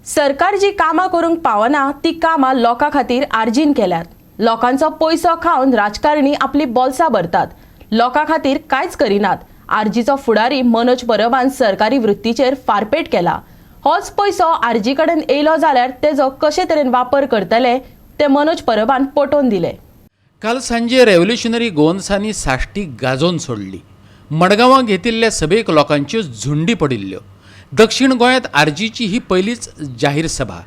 सरकार जी कामां करूंक पावना ती कामां लोकां खातीर आर्जीन केल्यात. लोकांचो पयसो खावन राजकारणी आपली बोल्सां भरतात, लोकां खातीर कांयच करिनात. आरजीचो फुडारी मनोज परबान सरकारी वृत्तीचेर फारपेट केला. होच पयसो आरजी कडेन येयलो जाल्यार तेजो कशे तरेन वापर करतले ते मनोज परबान पटोवन दिले. काल सांजे रेव्होल्युशनरी गोवन्सांनी साश्टी गाजोवन सोडली. मडगांवां घेतिल्ल्या सभेक लोकांच्यो झुंडी पडिल्ल्यो. दक्षिण गोंयांत आरजीची ही पयलीच जाहीर सभा.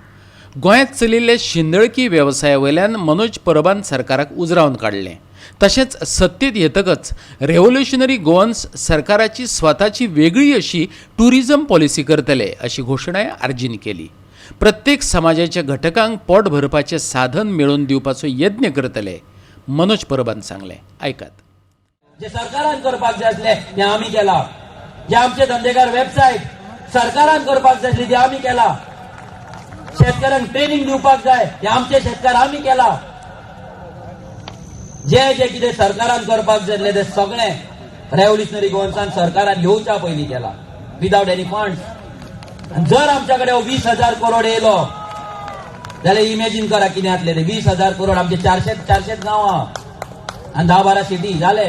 गोंयांत चलिल्ले शिंदळकी वेवसाया वयल्यान मनोज परबान सरकाराक उजरावन काडलें. तशेंच सत्तेत येतकच रेव्होल्युशनरी गोवन्स सरकाराची स्वताची वेगळी अशी ट्युरिझम पॉलिसी करतले अशी घोशणाय आरजीन केली. प्रत्येक समाजाच्या घटकांक पोट भरपाचें साधन मेळोवन दिवपाचो यत्न करतले, मनोज परबान सांगलें. आयकात. जे सरकारान करपाक जाय आसले ते आमी केला. जे आमचे धंदेकार वेबसायट सरकारान करपाक जाय आसली ते आमी केला. शेतकऱ्यांक ट्रेनिंग दिवपाक जाय ते आमचे शेतकार आमी केला. जे जे कितें सरकारान करपाक जाय आसले ते सगळें रेव्होल्युशनरी गोवन्सान सरकारान येवच्या पयलीं केला, विदावट एनी फंड्स. जर आमच्या कडेन 20,000 करोड येयलो जाल्यार इमेजीन करा कितें जातलें ते. 20,000 करोड, आमचे 400 400 गांवां आनी 10-12 सिटी जाले.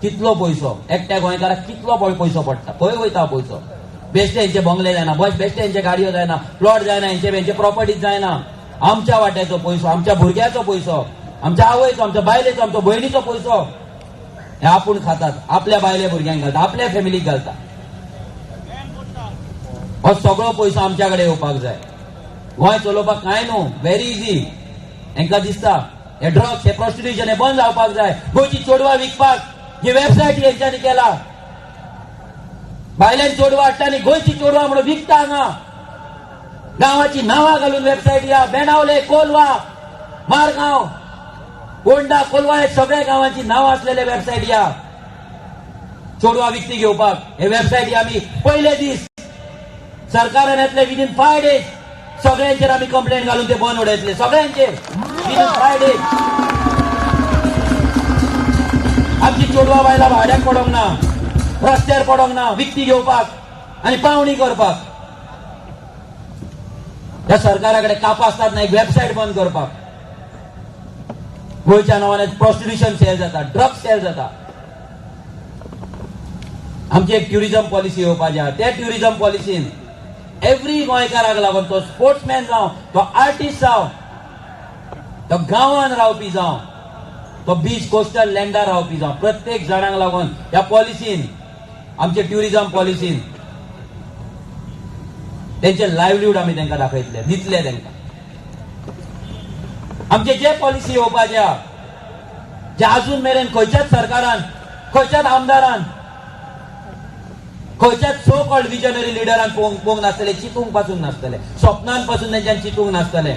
कितलो पयसो एकट्या गोंयकाराक, कितलो पयसो पडटा, खंय वयता पयसो? बेश्टे हेंचे बंगले जायना, बस बेश्टे हेंचे गाडयो जायना, प्लॉट जायना, हेंचे हेंचे प्रॉपर्टीज जायना. आमच्या वाट्याचो पयसो, आमच्या भुरग्याचो पयसो, आमच्या आवयचो, आमच्या बायलेचो, आमच्या भयणीचो पयसो हे आपूण खातात, आपल्या बायले भुरग्यांक घालता, आपल्या फॅमिलीक घालता. हो सगळो पयसो आमच्या कडेन येवपाक जाय. गोंय चलोवपाक कांय न्हू, व्हेरी इझी. हेंकां दिसता हे ड्रग्स, हे प्रोस्टिट्युशन हे बंद जावपाक जाय. गोंयची चेडवां विकपाक ही वेबसायट हेंच्यांनी केला. भायल्यान चेडवां हाडटा आनी गोंयची चेडवां म्हणून विकता हांगा. गांवाची नांवां घालून वेबसायट या. बेणावले, कोलवा, मारगांव, होंडा, कोलवा हे सगळ्या गांवांची नांवां असलेले वेबसायट या चेडवां विकती घेवपाक. हे वेबसायट आमी पयले दीस सरकारान येतले, विदीन 5 डेज सगळ्यांचेर आमी कंप्लेंट घालून ते बंद उडयतले, सगळ्यांचेर विदीन 5 डेज. आमची चेडवां बायलां भाड्याक पडोंक ना, रस्त्यार पडोंक ना विकती घेवपाक आनी पावणी करपाक. ह्या सरकारा कडेन कापास्ताद ना एक वेबसायट बंद करपाक. गोंयच्या नांवान प्रोस्टिट्युशन सेल जाता, ड्रग्स सेल जाता. आमची एक ट्युरिझम पॉलिसी येवपाची आहा. त्या ट्युरिझम पॉलिसीन एवरी गोंयकाराक लागून, तो स्पोर्ट्समॅन जावं, तो आर्टिस्ट जावं, तो गांवान रावपी जावं, तो बीच कोस्टल लँडार रावपी जावं, प्रत्येक जाणांक लागून ह्या पॉलिसीन, आमचे ट्युरिझम पॉलिसीन तेंचे लायवलीहूड आमी तांकां दाखयतले, दितले तांकां. आमचे जे पॉलिसी येवपाचे आहा, जे अजून मेरेन खंयच्याच सरकारान, खंयच्याच आमदारान, खंयच्याच सो कॉल्ड विजनरी लिडरान पळोवंक पळोवंक नासतले, चिंतूंक पासून नासतले, स्वप्नान पासून तेंच्यान चिंतूंक नासतले,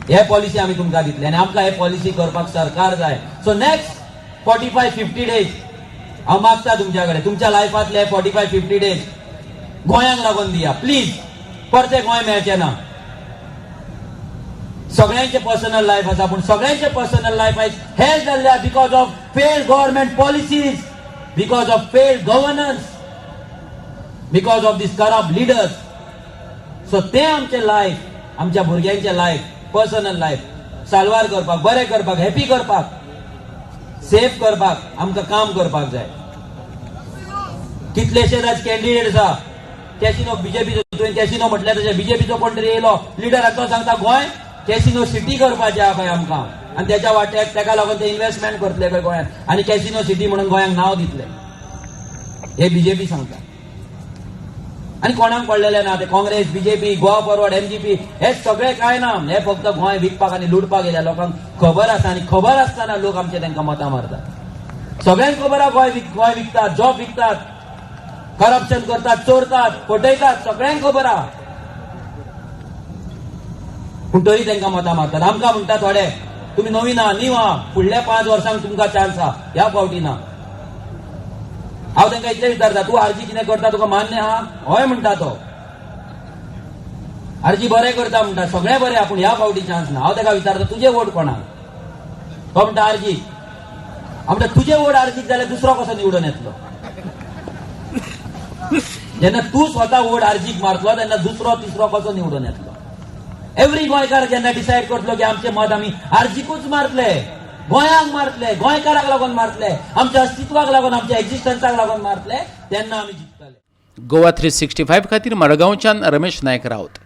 हे पॉलिसी आमी तुमकां दितले. आनी आमकां हे पॉलिसी करपाक सरकार जाय. So next 45-50 days हांव मागता तुमच्या कडेन, तुमच्या लायफांतले 45-50 डेज गोंयांक लागून दिया प्लीज. परते गोंय मेळचें ना. सगळ्यांचे पर्सनल लायफ आसा, पूण सगळ्यांचे पर्सनल लायफ आयज हेल जाल्ले because of failed government policies, because of failed governance, because of these corrupt leaders. So ते आमचे लायफ, आमच्या भुरग्यांचे लायफ, पर्सनल लायफ साल्वार करपाक, बरें करपाक, हॅपी करपाक, सेफ करपाक आमकां काम करपाक जाय. कितलेशेच आज कॅन्डिडेट आसा कॅसिनो बीजेपीचो. तुवें कॅसिनो म्हटल्यार तशें बीजेपीचो कोण तरी येयलो लिडर, तो सांगता गोंय कॅसिनो सिटी करपाचें आहा खंय आमकां आनी त्याच्या वाट्याक ताका लागून ते इन्व्हेस्टमेंट करतले खंय गोंयांत आनी कॅसिनो सिटी म्हणून गोंयांक नांव दितले, हे बीजेपी सांगता. आनी कोणाक पडलेले ना ते. Congress, BJP, Goa forward, MGP हे सगळे काय ना. हे फक्त गोंय विकपाक आनी लुटपाक गेल्या. लोकांक खबर आसा आनी खबर आसतना लोक आमचे तांकां मतां मारतात. सगळ्यांक खबर आहा, गोंय विकतात, जॉब विकतात, करप्शन करतात, चोरतात, फटयतात, सगळ्यांक खबर आहा, पूण तरी तांकां मतां मारतात. आमकां म्हणटा थोडे, तुमी नवीन आहा, नीव आहा, फुडल्या 5 वर्सांक तुमकां चान्स आहा, ह्या फावटी ना. हांव तांकां इतलें विचारता, तूं आरजी कितें करता तुका मान्य आहा? हय म्हणटा तो. आरजी बरें करता म्हणटा, सगळें बरें आहा, पूण ह्या फावटी चान्स ना. हांव ताका विचारता, तुजे वोट कोणाक? तो म्हणटा आरजी. हांव म्हणटा, तुजे वोट आरजीक जाल्यार दुसरो कसो निवडून येतलो? जेन्ना तूं स्वता वोट आरजीक मारतलो तेन्ना दुसरो तिसरो कसो निवडून येतलो? एवरी गोंयकार जेन्ना डिसायड करतलो की आमचें मत आमी आरजीकूच मारतले, गोंयांक मारतले, गोंयकाराक लागून मारतले, आमच्या अस्तित्वाक लागून, आमच्या एक्झिस्टन्साक लागून मारतले, तेन्ना आमी जिखतले. गोवा 365 खातीर मडगांवच्यान रमेश नायक राऊत.